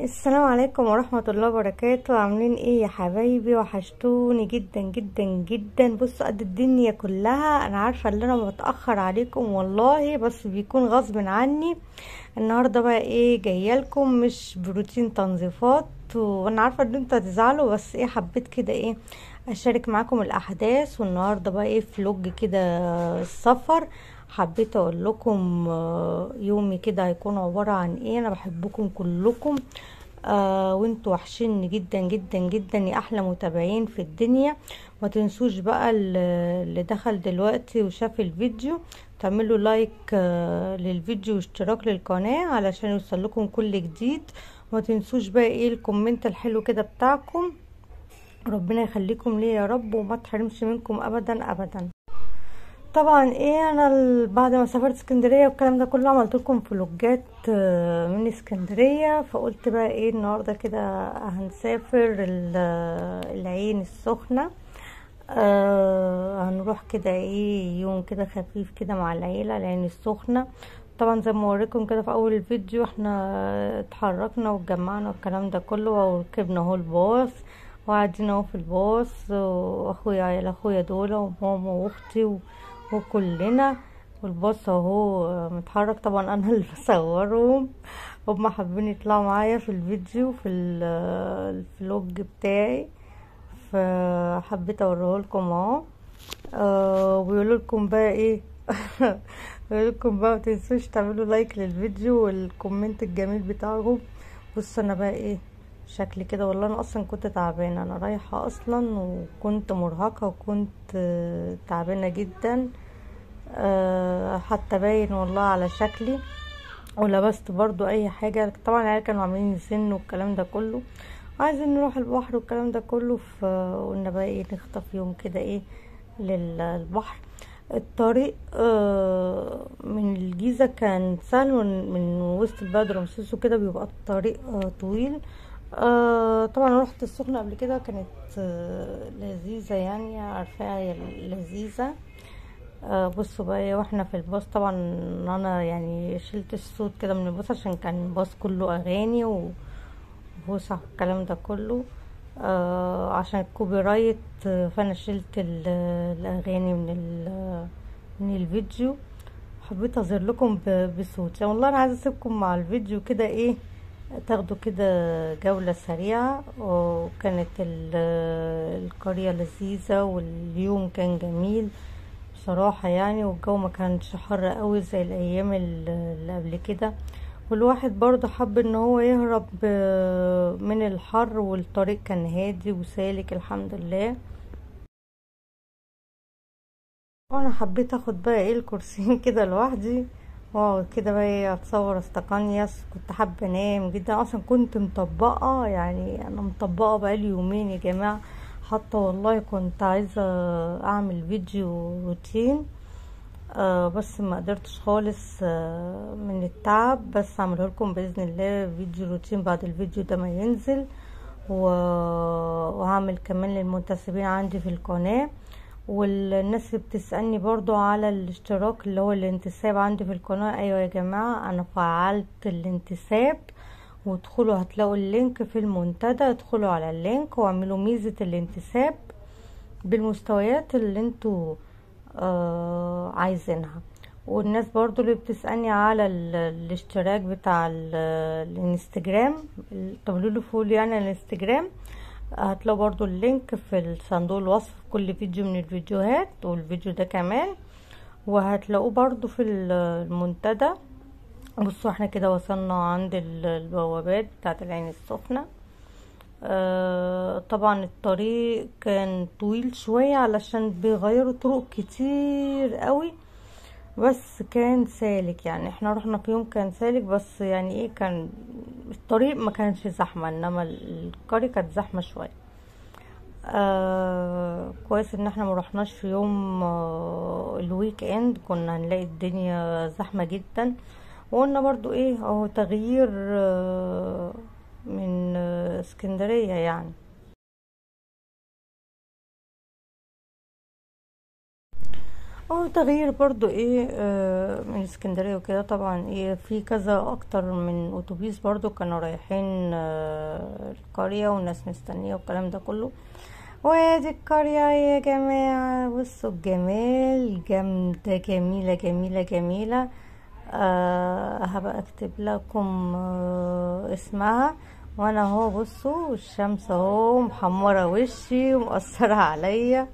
السلام عليكم ورحمة الله وبركاته. عاملين ايه يا حبايبي؟ وحشتوني جدا جدا جدا. بصوا قد الدنيا كلها، انا عارفة ان انا بتأخر عليكم والله، بس بيكون غصب عني. النهاردة بقى ايه جاية لكم مش بروتين تنظيفات، وانا عارفة ان انتوا هتزعلوا، بس ايه حبيت كده ايه اشارك معاكم الاحداث. والنهاردة بقى ايه فلوج كده السفر، حبيت اقول لكم يومي كده هيكون عبارة عن ايه. انا بحبكم كلكم وانتوا وحشيني جدا جدا جدا يا احلى متابعين في الدنيا. ما تنسوش بقى اللي دخل دلوقتي وشاف الفيديو تعملوا like للفيديو واشتراك للقناة علشان يوصل لكم كل جديد. ما تنسوش بقى ايه ال comment الحلو كده بتاعكم. ربنا يخليكم ليا يا رب وما تحرمش منكم ابدا ابدا. طبعا ايه انا بعد ما سافرت اسكندرية والكلام ده كله عملت لكم فلوجات من اسكندرية، فقلت بقى ايه النهارده كده هنسافر العين السخنة. هنروح كده ايه يوم كده خفيف كده مع العيلة العين السخنة. طبعا زي ما وريكم كده في اول الفيديو احنا اتحركنا واتجمعنا والكلام ده كله، وركبنا اهو الباص وقاعدين اهو في الباص، واخويا عيال اخويا دول وماما واختي وكلنا، والباص اهو متحرك. طبعا انا اللي بصورهم، هما حابين يطلعوا معايا في الفيديو في ال vlog بتاعي، فحبيت اوريه لكم اهو. وبيقولوا لكم بقى ايه بيقولوا لكم بقى ما تنسوش تعملوا like للفيديو وال comment الجميل بتاعكم. بصوا انا بقى ايه شكلي كده، والله انا اصلا كنت تعبانة، انا رايحة اصلا وكنت مرهقة وكنت تعبانة جدا، حتى باين والله على شكلي. ولبست برضو اي حاجة، طبعا العيال كانوا عاملين يزنوا والكلام ده كله، عايزين نروح البحر والكلام ده كله، فقلنا بقى ايه نخطف يوم كده ايه للبحر. الطريق من الجيزة كان سهل، من وسط البلد رمسيس وكده بيبقى الطريق طويل. طبعا رحت السخنة قبل كده، كانت لذيذة يعني، عارفاها لذيذة. بصوا بقى واحنا في الباص، طبعا انا يعني شلت الصوت كده من الباص عشان كان الباص كله اغاني وفسح والكلام ده كله، عشان ال copyright، فانا شلت الاغاني من الفيديو. حبيت اظهر لكم بصوت يعني، والله انا عايزه اسيبكم مع الفيديو كده ايه تاخدوا كده جولة سريعة. وكانت القرية لذيذة واليوم كان جميل بصراحة يعني، والجو ما كانش حر قوي زي الايام اللي قبل كده، والواحد برضه حب ان هو يهرب من الحر، والطريق كان هادي وسالك الحمد لله. وانا حبيت اخد بقى ايه الكرسيين كده لوحدي واقعد كده بقى ايه اتصور استقنيس. كنت حابة انام جدا اصلا، كنت مطبقه يعني، انا مطبقه بقالي يومين يا جماعة، حتى والله كنت عايزه اعمل فيديو روتين بس ما قدرتش خالص من التعب، بس هعمله لكم باذن الله فيديو روتين بعد الفيديو ده ما ينزل. وهعمل كمان للمنتسبين عندي في القناة، والناس اللي بتسألني برضو على الاشتراك اللي هو الانتساب عندي في القناة. ايوه يا جماعة انا فعلت الانتساب، وادخلوا هتلاقوا ال link في المنتدى، ادخلوا على ال link واعملوا ميزة الانتساب بالمستويات اللي انتوا عايزينها. والناس برضو اللي بتسألني على الاشتراك بتاع الانستجرام، تعملوا له follow يعني الانستجرام، هتلاقوا برضو ال link في الصندوق الوصف في كل فيديو من الفيديوهات، والفيديو ده كمان، وهتلاقوه برضو في المنتدى. بصوا احنا كده وصلنا عند البوابات بتاعت العين السخنة. طبعا الطريق كان طويل شوية علشان بيغيروا طرق كتير قوي، بس كان سالك يعني، احنا رحنا في يوم كان سالك، بس يعني ايه كان الطريق ما كانش زحمة، انما القرية كانت زحمة شوية. كويس ان احنا ما رحناش في يوم ال weekend، كنا هنلاقي الدنيا زحمة جدا. وقلنا برضو ايه اهو تغيير من اسكندرية يعني. تغيير برضو ايه من اسكندرية وكده. طبعا ايه في كذا اكتر من اتوبيس برضو كانوا رايحين القرية، والناس مستنية والكلام ده كله. وادي القرية يا جماعة، بصوا الجمال، جامدة جميلة جميلة جميلة. هبقى اكتب لكم اسمها. وانا اهو بصوا الشمس اهو محمرة وشي ومقصرة عليا.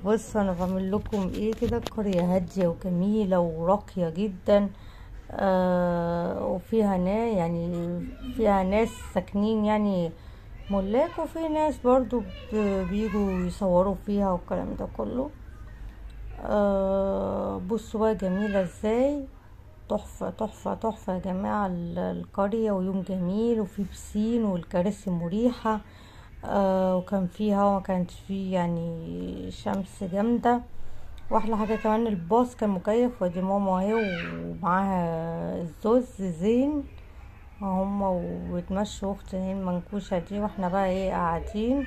بصوا انا بعمل لكم ايه كده. القرية هادية وجميلة وراقية جدا، وفيها يعني فيها ناس ساكنين يعني ملاك، وفي ناس برضو بيجوا يصوروا فيها والكلام ده كله. بصوا بقى جميلة ازاي، تحفة تحفة تحفة يا جماعة القرية. ويوم جميل، وفي بسين والكراسي مريحة، وكان فيها وما كانش فيه يعني شمس جامدة. واحلى حاجة كمان الباص كان مكيف. وادي ماما اهي ومعاها الزوز زين هما وبتمشوا اختي اهي المنكوشة دي، واحنا بقى ايه قاعدين.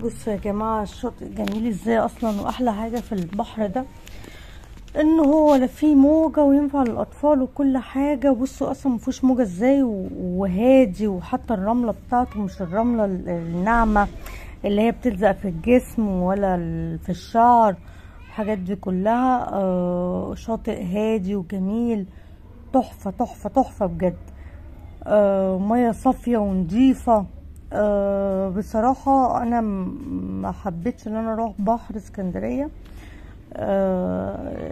بصوا يا جماعة الشاطئ جميل ازاي اصلا. واحلى حاجة في البحر ده ان هو لا فيه موجة وينفع للاطفال وكل حاجة. بصوا اصلا مفيهوش موجة ازاي، وهادي، وحتى الرملة بتاعته مش الرملة الناعمة اللي هي بتلزق في الجسم ولا في الشعر، الحاجات دي كلها. شاطئ هادي وجميل، تحفة تحفة تحفة بجد. مية صافية ونظيفة. بصراحة انا ما حبيتش ان انا اروح بحر اسكندرية،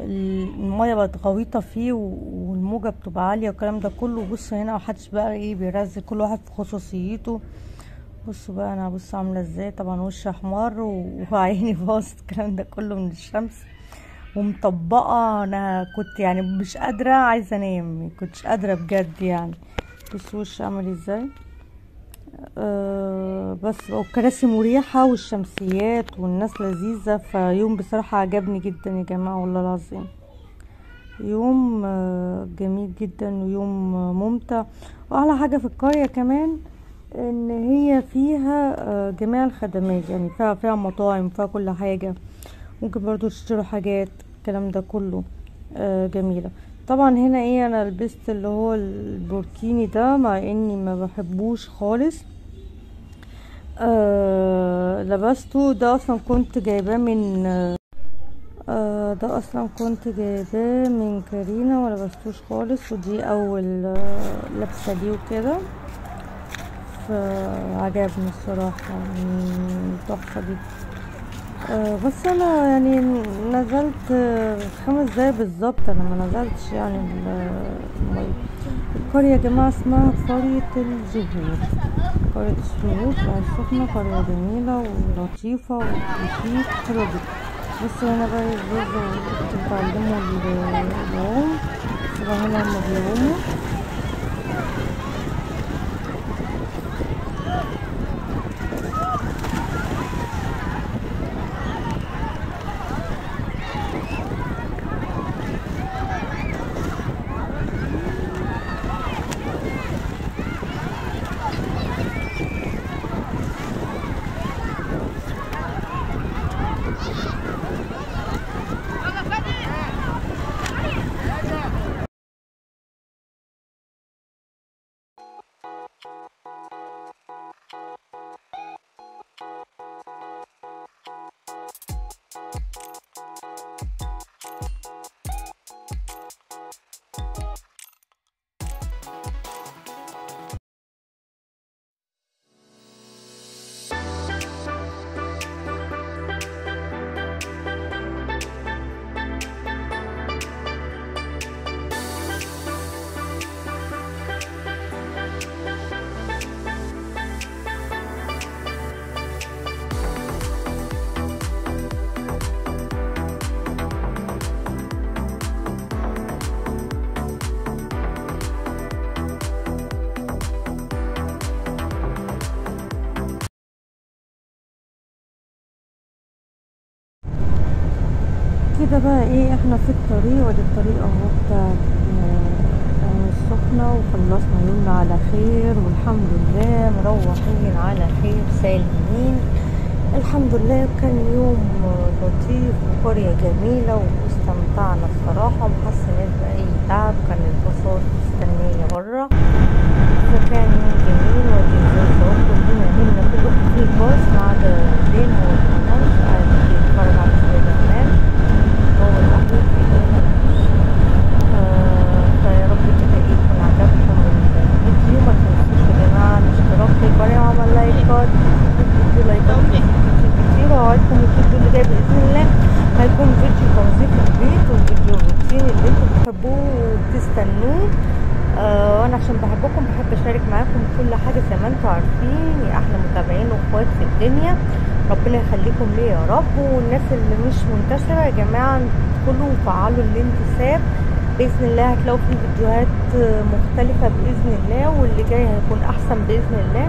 المية بقت غويطة فيه والموجة بتبقى عالية والكلام ده كله. بصوا هنا محدش بقى ايه بيرزق، كل واحد في خصوصيته. بصوا بقى انا بصوا عاملة ازاي، طبعا وشي احمر وعيني باظت الكلام ده كله من الشمس، ومطبقة. انا كنت يعني مش قادرة، عايزة انام، كنتش قادرة بجد يعني. بصوا وشي عامل ازاي. بس والكراسي مريحة والشمسيات والناس لذيذة. فيوم بصراحة عجبني جدا يا جماعة والله العظيم، يوم جميل جدا ويوم ممتع. واحلى حاجة في القرية كمان ان هي فيها جميع الخدمات، يعني فيها مطاعم، فيها كل حاجة، ممكن برضو تشتروا حاجات الكلام ده كله. جميلة. طبعا هنا ايه انا لبست اللي هو البوركيني ده، مع اني ما بحبوش خالص. لبسته ده اصلا كنت جايباه من ده اصلا كنت جايباه من كارينا ولا لبستوش خالص، ودي اول لبسه ليه وكده، فعجبني الصراحة تحفة دي. بس انا يعني نزلت 5 دقايق بالظبط، انا ما نزلتش يعني المية. القرية يا جماعة اسمها قرية الزهور، قرية الزهور في العين السخنة، قرية جميلة ولطيفة وشيك حلوة جدا. بصوا هنا بقى الزوز واختي بتعلموا العوم، بصوا هنا هما بيعوموا. وكده بقى ايه احنا في الطريق، وادي الطريق اهو بتاع العين السخنة. وخلصنا يومنا على خير والحمد لله، مروحين على خير سالمين الحمد لله. كان يوم لطيف وقرية جميلة واستمتعنا الصراحة، ومحسناش بأي تعب، كان الباصات مستنية برا، فكان يوم جميل. وادي الزوز اهو كلنا نمنا في الباص ما عدا زين، هو اللي منامش قاعد بيتفرج على سبايدر مان، هو الوحيد اللي منامش. فيا رب كده ايه يكون عجبكم الفيديو. ما تنسوش يا جماعة الاشتراك في القناة وعمل لايكات، فيديو لايكات كتير كتير. وأوعدكم الفيديو اللي جاي بإذن الله هيكون فيديو تنظيف البيت وفيديو الروتين اللي انتوا بتحبوه وبتستنوه. وانا عشان بحبكم بحب اشارك معاكم كل حاجة زي ما انتوا عارفين، يا احلى متابعين واخوات في الدنيا، ربنا يخليكم ليا يا رب. والناس اللي مش منتشرة يا جماعة ادخلوا وفعلوا الانتساب باذن الله، هتلاقوا في فيديوهات مختلفة باذن الله، واللي جاي هيكون احسن باذن الله.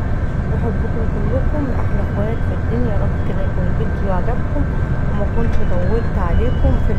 بحبكم كلكم احلى اخوات في الدنيا، يا رب كده يكون الفيديو عجبكم وما كنتش طولت عليكم في